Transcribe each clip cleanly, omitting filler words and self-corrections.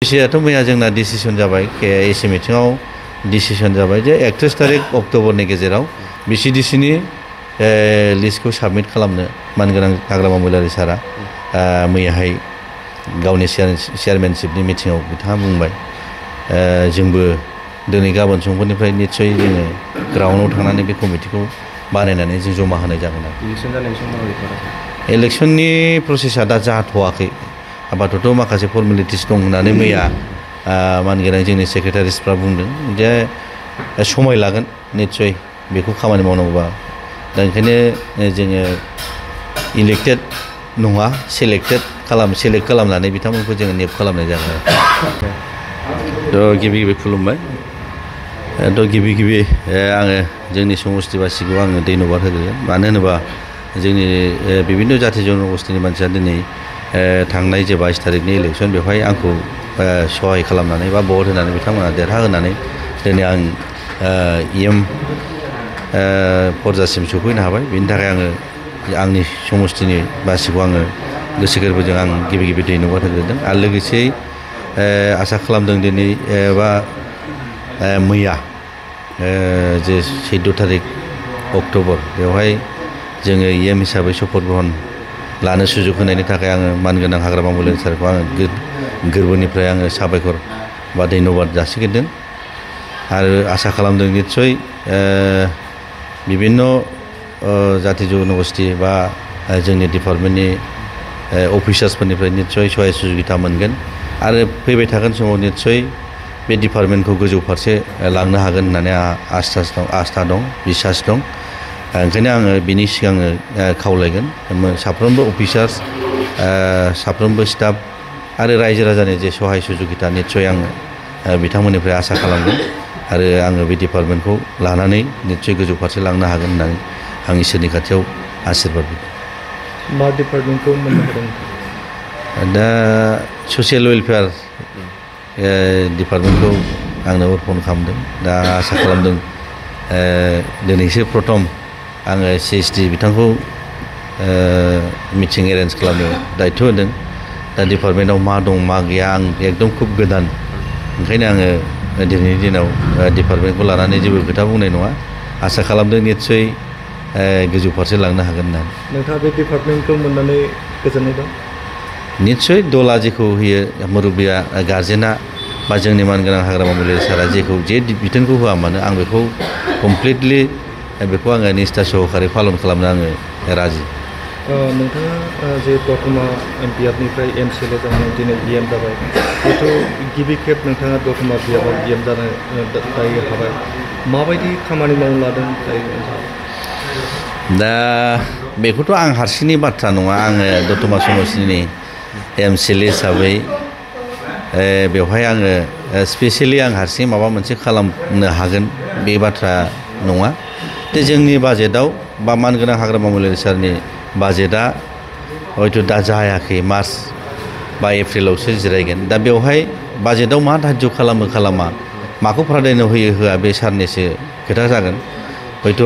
एसियाथ' मैया जोंना डिसिसन जाबाय एसि मिटिङाव डिसिसन जाबाय जे 31 तारिख अक्ट'बरनि गेजेराव बिसिडिसिनि लिस्टखौ साबमिट खालामनो मानगोनां हाग्रामा महिलारि सारा मैयाहाय गावनि चेयारमेनशिपनि मिटिङाव बिथाङा बुंबाय। जोंबो दिनै गाबोन समफोरनिफ्राय निश्चय जोङो ग्राउन्डआव थांनानै बे कमिटिखौ बानायनानै जों जमा होनाय जागोन आरो। इलेक्सन जानायनि समाव इलेक्सननि प्रसेसा दा जाथ'वाखै। आपातत' माखासे फर्मेलिटिस दं होननानै मैया मानगोनां जोंनि सेक्रेटारिसफ्रा बुंदों जे समाय लागोन निश्चय बेखौ खामानि मावनांगौबा। दा ओंखायनो जोङो इलेक्टेड नङा सेलेक्ट खालामनानै बिथांमोनखौ जोङो नियुक्त खालामनाय जागोन आरो। थ' गिबि खुलुमबाय। थ' गिबि आङो जोंनि समस्तिबासिखौ आङो धन्यबाद होग्रोगोन। मानो होनोबा जोंनि बिभिन्न जाथि जनगोष्ठीनि मानसिया दिनै थांनाय जे 22 तारिखनि इलेक्सन बेवहाय आंखौ सहाय खालामनानै बा भट होनानै बिथांमोना देरहाहोनानै दिनै आं पर्जासिम सफैनो हाबाय। बेनि थाखाय आङो आंनि समस्तिनि बासिखौ आङो गोसो गोरबोजों आं गिबि धन्यबाद होग्रोदों। आरो लोगोसे आसा खालामदों दिनै बा मैया जे 14 तारिख अक्ट'बर बेवहाय जोङो हिसाबै शपथ ग्रहण लानो सुजुग होनायनि थाखाय आङो मानगोनां हाग्रामा महिलारि सारखौ आङो गोरबोनिफ्राय आङो साबायखर बा धन्यबाद जासिगोरदों। आरो आसा खालामदों निश्चय बिभिन्न जाथि जनगोष्ठी बा जोंनि डिपार्टमेन्टनि अफिसार्सफोरनिफ्राय निश्चय सहाय सुजुगिता मोनगोन आरो फैबाय थागोन समाव निश्चय बे डिपार्टमेन्टखौ गोजौ फारसे लांनो हागोन होननानै आस्था दं बिसास दं। ओंखायनो आङो बिनि सिगांनो खावलायगोन साफ्रोमबो अफिसार्स साफ्रोमबो स्टाफ आरो रायजो राजानि जे सहाय सुजुगिता निश्चय आङो बिथांमोननिफ्राय आसा खालामगोन आरो आङो बे डिपार्टमेन्टखौ लानानै निश्चय गोजौ फारसे लांनो हागोन होननानै आं इसोरनि खाथियाव आशीर्बाद बियो। मा डिपार्टमेन्टखौ मोननो हादों? दा ससियेल वेलफेयार डिपार्टमेन्टखौ आंनो अर्पन खालामदों। दा आसा खालामदों दिनैसो प्रथम आङो CSD बिथांखौ मिटिं एरेन्ज खालामनो दायथ' होदों। दा डिपार्टमेन्टआव मा दं मा गैया आं एकदम खुब गोदान। ओंखायनो आङो दिनैनि दिनाव डिपार्टमेन्टखौ लानानै जेबो खोथा बुंनाय नङा। आसा खालामदों निश्चय गोजौ फारसे लांनो हागोन होननानै। नोंथाङा बे डिपार्टमेन्टखौ मोननानै गोजोननाय दं? निश्चय दला जेखौ होयो मुरब्बिया गार्जेना बा जोंनि मानगोनां हाग्रामा महिलारि सारा जेखौ जे बिथोनखौ होआ मानो आं बेखौ कमप्लिटलि बेखौ आङो निष्ठा सहकारै पालन खालामनो आङो राजि। नोंथाङा जे दतमा MPRनिफ्राय MCLA जानानै दिनै EM जाबाय, हयथ' गिबि खेब नोंथाङा दतमा बियाबाव EM जानो दायो हाबाय। माबायदि खामानि मावनो लादों दायो? दा बेखौथ' आं हारसिंनि बाथ्रा नङा। आङो दतमा समस्तिनि MCLA हिसाबै बेवहाय आङो स्पेसियेलि आं हारसिं माबा मोनसे खालामनो हागोन बे बाथ्रा नङा। दा जोंनि बाजेटआव बा मानगोनां हाग्रामा महिलारि सारनि बाजेटआ हयथ' दा जायाखै मार्च बा एप्रिलावसो जिरायगोन। दा बेवहाय बाजेटआव मा धार्य खालामा माखौ प्राधान्य होयो होआ बे सारनिसो खोथा जागोन। हयथ'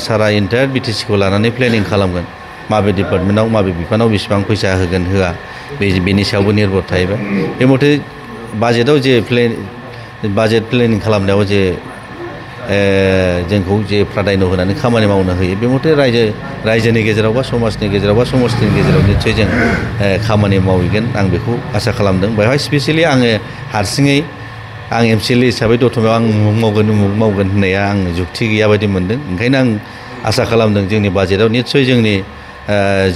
सारा इन्टायार BTCखौ लानानै प्लेनिं खालामगोन माबे डिपार्टमेन्टआव माबे बिफानाव बेसेबां फैसा होगोन होआ बेनि सायावबो निर्भर थाहैबाय। बे मथे बाजेटआव जे बाजेट प्लेनिं खालामनायाव जे जोंखौ जे प्राधान्य होनानै खामानि मावनो होयो बे मथे रायजोनि गेजेराव बा समाजनि गेजेराव बा समस्तिनि गेजेराव निश्चय जों खामानि मावहैगोन आं बेखौ आसा खालामदों। बेवहाय स्पेसियेलि आङो हारसिङै आं MCLA हिसाबै दतमायाव आं उमुग मावगोन होननाया आं जुक्ति गैया बायदि मोनदों। ओंखायनो आं आसा खालामदों जोंनि बाजेटआव निश्चय जोंनि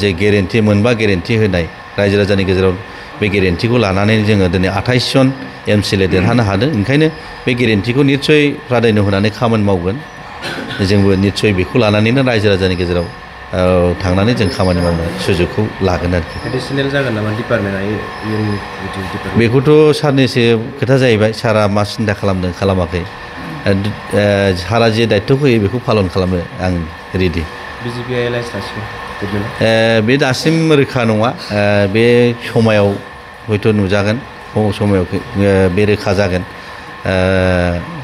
जे गेरेन्टि मोनबा गेरेन्टि होनाय रायजो राजानि गेजेराव बे गेरेन्टिखौ लानानै जोङो दिनै 28 जन MCLA देरहानो हादों। ओंखायनो बे गेरेन्टिखौ निश्चय प्राधान्य होनानै खामानि मावगोन। जोंबो निश्चय बेखौ लानानैनो रायजो राजानि गेजेराव थांनानै जों खामानि मावनो सुजुगखौ लागोन आरोखि। एडिसनेल जागोन नामा डिपार्टमेन्टआ? बेखौथ' सारनिसो खोथा जाहैबाय। सारा मा सिन्था खालामदों खालामाखै। सारा जे दायित्व होयो बेखौ पालन खालामनो आं रेडि। BJP एलायन्स थासिगोन? बे दासिम रोखा नङा। बे समायाव हयथ' नुजागोन। समायाव बे रोखा जागोन।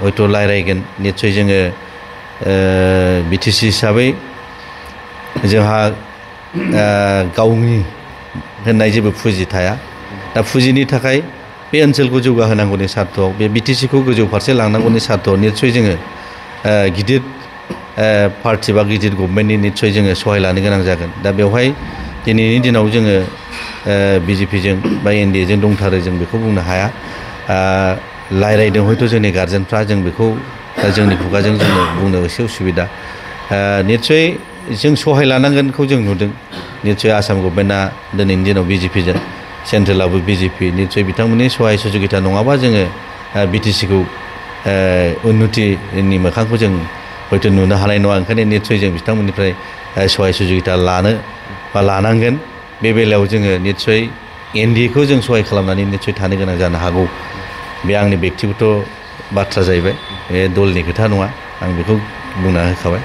हयथ' रायज्लायगोन निश्चय जोङो BTC हिसाबै जोंहा गावनि होननाय जेबो फुजि थाया। दा फुजिनि थाखाय बे ओनसोलखौ जौगाहोनांगौनि सार्थआव बे बिटिसिखौ गोजौ फारसे लांनांगौनि सार्थआव निस्सय जोङो गिदिर पार्टि बा गिदिर गभर्नमेन्टनि निस्सय जोङो सहाय लानो गोनां जागोन दा बेवहाय दिनैनि दिनाव जोङो बिजेपिजों बा एनडिएजों दंथारो जों बेखौ बुंनो हाया रायज्लायदों हयथ' जोंनि गार्जेनफ्रा जों बेखौ जोंनि खुगाजों जोङो बुंनो एसे उसुबिदा निस्सय जों सहाय लानांगोनखौ जों नुदों निस्सय आसाम गभर्नमेन्टआ दिनैनि दिनाव बिजेपिजों सेन्ट्रेलावबो बिजेपि निस्सय बिथांमोननि सहाय सुजुगिता नङाबा जोङो बिटिसिखौ उन्नतिनि मोखांखौ जों हयथ' नुनो हानाय नङा ओंखायनो निस्सय जों बिथांमोननिफ्राय सहाय सुजुगिता लानो बा लानांगोन बे बेलायाव जोङो निस्सय एनडिएखौ जों सहाय खालामनानै निस्सय थानो गोनां जानो हागौ बे आंनि बेक्तिगत बाथ्रा जाहैबाय बे दलनि खोथा नङा आं बेखौ बुंना होखाबाय